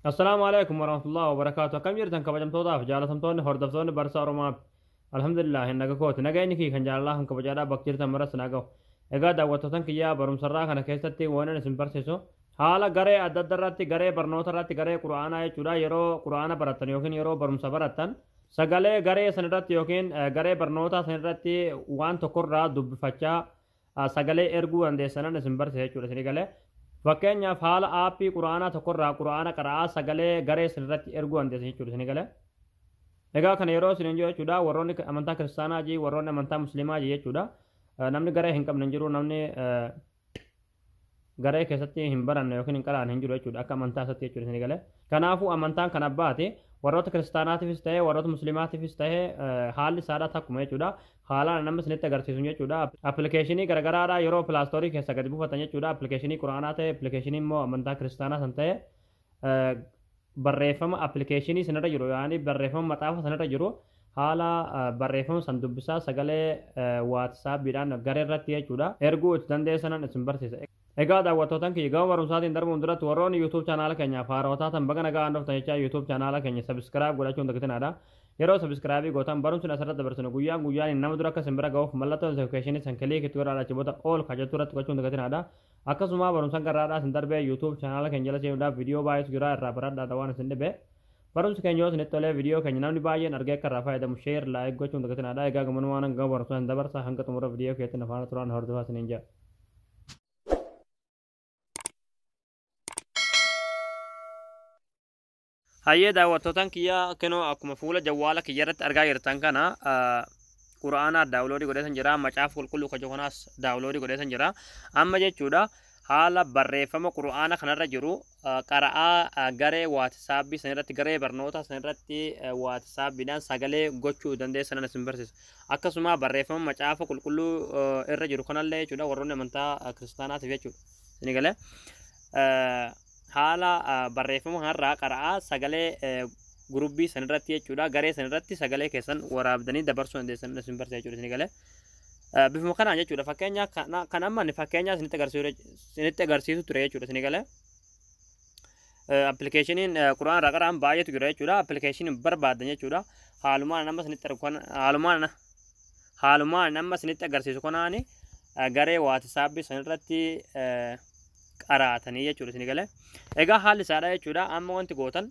Assalaamu alaikum warahmatullahi wabarakaatu. Akkam jirtan kabajamtootaaf jaalatamtoonni hordoftoonni Barsaa Oromoo? Alhamdulillah, naga kooti. Nageenyi kii kan jaalalaa kan kabajaadhaa bakka jirtan maras naa gahu. Egaa daawwattootan kiyyaa, barumsarraa kana keessatti waan isin barsiisu haala garee adda adda irratti, garee barnoota irratti, garee quraanaa jechuudha. Yeroo quraana barattan yookiin yeroo barumsa barattan sagalee garee san irratti yookiin garee barnootaa san irratti waan tokkorraa dubbifachaa sagalee erguu dandeessanan isin barsiisa jechuudha isin galee. Fakkeenyaaf, haala aappii quraanaa tokkorraa quraana qara'aa sagalee garee san irratti erguu dandeessan jechuudha isin galee. Egaa kana yeroo isin jiru jechuudha, warroonni amantaa kiristaanaa jii, warroonni amantaa musliimaa jii jechuudha. Namni garee hin qabne hin jiru, namni garee keessatti hin baranne yookiin hin qara'an hin jiru jechuudha akka amantaa isaatti jechuudha isin galee. Kanaafuu amantaan kan abbaati, warroota kiristaanaatiifis ta'ee warroota musliimaatiifis ta'ee haalli isaadha takkuma jechuudha. Haalaan nama isinitti agarsiisu jechuudha. Appilikeeshinii garagaraadha yeroo Play Store keessa gadi buufatan jechuudha. Appilikeeshinii quraanaa ta'e, appilikeeshinii immoo amantaa kiristaanaa san ta'e, barreeffama appilikeeshinii sanarra jiru, yaani barreeffama maxaafa sanarra jiru, haala barreeffama san dubbisaa sagalee waatsaappiidhaan garee irratti jechuudha erguu itti dandeessanan isin barsiisa. Egaa daawwattootan kiyya, gama barumsaatiin darbuun duratti warroonni YouTube chaanaala keenyaaf haarawaa taatan baga nagaa dhuftan jechaa, YouTube chaanaala keenya subscribe godhachuun dagatinaa. Yeroo subscribe gootan barumsi asirratti dabarsinu guyyaan guyyaan nama dura akka isin bira ga'uuf mallattoo notification san click itti godhaa, achi booda all kajattu irratti gochuun dagatinaadha. Akkasuma barumsan garraadhaa isin darbee YouTube chaanaala keenya jala seenuudhaaf viidiyoo baay'eetu jira, irraa baradhaadha waan isin dhibe. Barumsi keenya yoo isinitti tolee, viidiyoo keenya namni baay'een argee akka irraa fayyadamu share, like gochuun dagatinaadha. Egaa gamanumaan gama barumsaa hin dabarsa, hanga xumura viidiyoo keetti faana turaan hordofaa isiniin jedha. Hayyee daawwattootaan kiyya, kenoo akkuma fuula jawwaala kiyya irratti argaa jirtan kana quraana download godheetan jira, macaafa qulqulluu kajo kanaas download godheetan jira. Amma jechuudha haala barreeffama quraana kanarra jiru qara'aa garee waatisaabbii san irratti, garee barnoota san irratti waatisaabbiidhaan sagalee gochuu dandeessan isin barsiisa. Akkasuma barreeffama macaafa qulqulluu irra jiru kanallee jechuudha, warroonni amantaa kiristaanaatiif jechuudha. Isin galee haala barreeffama kanarraa qara'aa sagalee gurubbii san irratti jechuudha, garee san irratti sagalee keessan waraabdanii dabarsuu dandeessan isin barsiisa jechuudha isin galee. Bifuma kanaan jechuudha, fakkeenya kan amma inni fakkeenya isinitti agarsiisu ture jechuudha isin galee. Appilikeeshiniin quraana irraa qara'an baay'eetu jira jechuudha. Appilikeeshiniin barbaadan jechuudha. Haalumaan amma isinitti argu haalumaan amma isinitti agarsiisu kanaani garee waatisaabbii san irratti qaraatanii jechuudha isin galee. Egaa haalli isaadha jechuudha, amma wanti gootan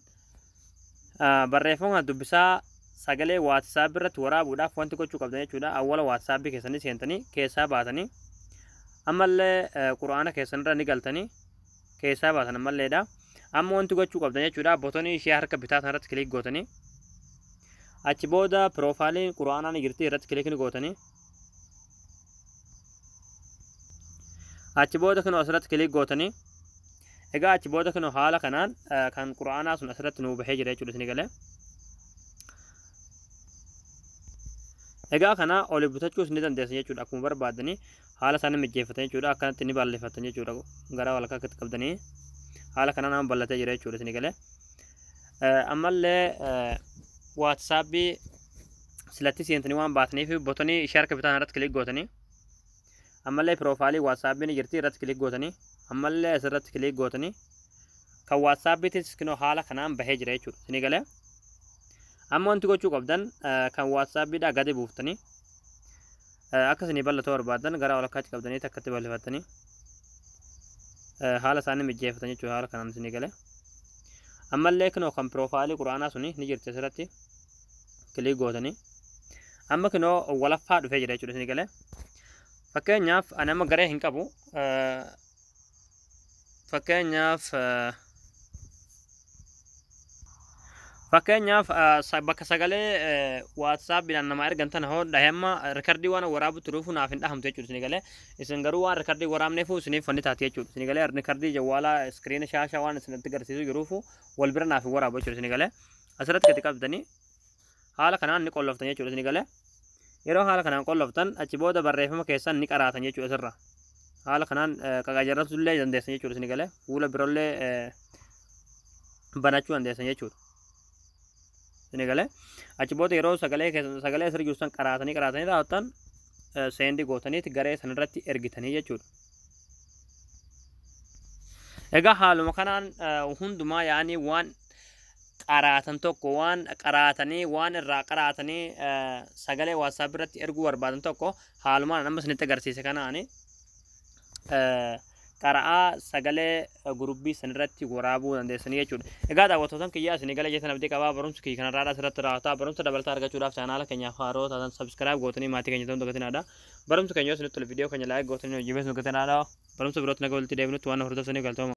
barreeffama kana dubbisaa sagalee waatisaabbii irratti waraabuudhaaf wanti gochuu qabdan jechuudha. Awwala waatisaabbii keessanii seentanii keessaa baatanii, ammallee quraana keessan irra ni galtanii keessaa baatan ammalleedha. Amma wanti gochuu qabdan jechuudha, botonii ishee harka bitaa sanarratti click gootanii, achi booda piroofaayiliin quraanaa ni jirti, irratti click ni gootanii, achi booda kunoo asirratti click gootanii. Egaa achi booda kunoo haala kanaan kan quraanaa sun asirratti nuu bahee jira jechuudha isin galee. Egaa kana oli bitachuus ni dandeessan jechuudha, akkuma barbaaddanii haala isaanii mijjeeffatan jechuudha, akkanatti ni balleeffatan jechuudha, gara walakkaa akkatti qabdanii haala kanaan amma bal'atee jira jechuudha isin galee. Ammallee waatsaapbii silatti seentanii waan baataniif botonii ishee harka bitaa irratti click gootanii, ammallee piroofaayilii waatsaapbii ni jirti, irratti click gootanii, ammallee asirratti click gootanii, kan waatsaappiitis kinoo haala kanaan bahee jira jechuudha isin galee. Amma wanti gochuu qabdan kan waatsaappiidhaa gadi buuftanii, akka isinii bal'atoo barbaadan gara walakkaatti qabdanii takkatti bal'ifattanii haala isaanii mijjeeffatan jechuudha haala kanaan isinii galee. Ammallee kinoo kan piroofaayilii quraanaa suni ni jirti, asirratti click gootanii, amma kinoo walaffaa dhufee jira jechuudha isinii galee. Fakkeenyaaf ani amma garee hin qabu. Fakkeenyaaf bakka sagalee waatsaappiidhaan nama ergan tana hoo dhahe, amma rikardii waan waraabu turuufu naaf hin dhahamtu jechuudha isinii galee. Isin garuu waan rikardii waraabneefu isiniif wanni taati jechuudha isinii galee. Rikardii jawwaalaa iskiriina shaashaa waan isinitti agarsiisu jiruufu wal bira naaf hin waraabu jechuudha isinii galee. Asirratti gadi qabdanii haala kanaan ni qolloftan jechuudha isinii galee. Yeroo haala kanaan qolloftan achi booda barreeffama keessan ni qaraatan jechuudha asirra. Haala kanaan qaqajarratu illee dandeessan jechuudha isinii galee. Fuula birollee banachuu dandeessan jechuudha. Isinii galee, achi booda yeroo sagalee keessan sagalee asirra jiru san qaraatanii qaraatanii raawwattan send gootaniiti garee sanarratti ergitanii jechuudha. Egaa haaluma kanaan hundumaa yaanii waan Qaraatan tokko waan qaraatanii, waan irraa qaraatanii sagalee WhatsApp irratti erguu barbaadan tokko haalumaan amma isinitti agarsiise kanaani qara'aa sagalee gurubbii sanirratti waraabuu dandeessanii jechuudha. Egaa daawwattootan kiyyaa, isinii gala jettan abdii qabaa. Barumsi kiyya kanarraa asirratti raawwataa. Barumsa dabalataa argachuudhaaf chaanaala keenyaaf haaroo taatan subscribe gootanii maatii keenya ta'uu dagatinaadha. Barumsi keenya yoo isinitti tole viidiyoo keenya like gootanii hojii beesnu dagatinaadha. Barumsa birootti naga walitti deebinutti waan hordoftaniif galatooma.